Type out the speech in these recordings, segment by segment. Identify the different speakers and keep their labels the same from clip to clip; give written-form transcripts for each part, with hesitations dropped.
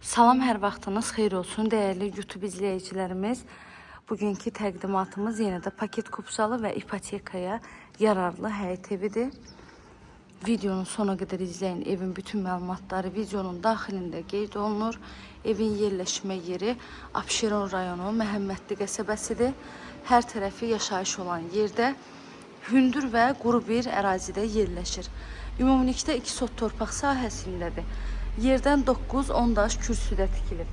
Speaker 1: Salam, hər vaxtınız xeyir olsun dəyərli YouTube izləyicilərimiz. Bugünkü təqdimatımız yenə də paket kupçalı və ipotekaya yararlı həyət evidir. Videonun sona qədər izləyin. Evin bütün məlumatları videonun daxilində qeyd olunur. Evin yerləşmə yeri Abşeron rayonu Məhəmmədli qəsəbəsidir. Hər tərəfi yaşayış olan yerdə hündür və quru bir ərazidə yerləşir. Ümumilikdə 2 sot torpaq sahəsindədir. Yerdən 9-10 daş kürsüdə tikilib.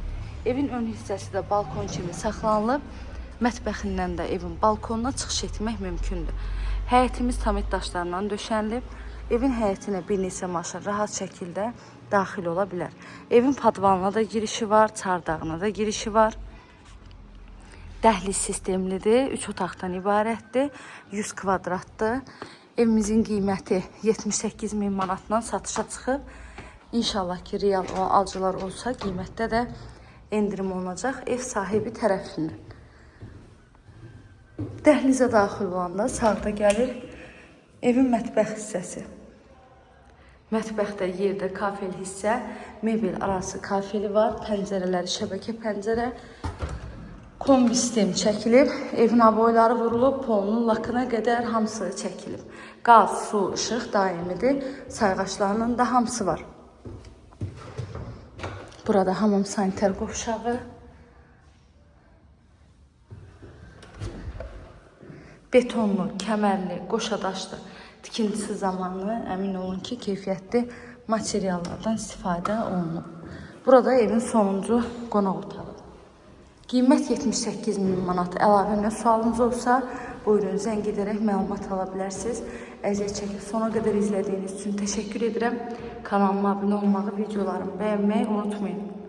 Speaker 1: Evin ön hissəsi də balkon kimi saxlanılıb. Mətbəxindən də evin balkonuna çıxış etmək mümkündür. Həyətimiz tamit daşlarından döşənilib. Evin həyətinə bir neçə maşın rahat şəkildə daxil ola bilər. Evin podvalına da girişi var, çardağına da girişi var. Dəhliz sistemlidir, 3 otaqdan ibarətdir, 100 kvadratdır. Evimizin qiyməti 78 min manatdan satışa çıxıb. İnşallah ki, real alıcılar olsa qiymətdə də endirim olunacaq ev sahibi tərəfindən. Dəhlizə daxil olanda sağda gəlir evin mətbəx hissəsi. Mətbəxdə yerdə kafel hissə, mebel arası kafeli var, pəncərələri şəbəkə pəncərə, kombi sistemi çəkilib, evin aboyları vurulub, polunun lakına qədər hamısı çəkilib. Qaz, su, işıq daimidir, sayğaçlarının da hamısı var. Burada hamam sanitar qovşağı. Betonlu, kəmərli, qoşadaşlı tikintisi zamanı əmin olun ki, keyfiyyətli materiallardan istifadə olunub. Burada evin sonuncu qonaq otağıdır. Qiymət 78 min manat. Əlavə nə sualınız olsa, buyurun zəng edərək məlumat ala bilərsiniz. Əziyyət çəkib sona qədər izlədiyiniz üçün təşəkkür edirəm. Kanalıma abunə olmağı, videolarımı bəyənməyi unutmayın.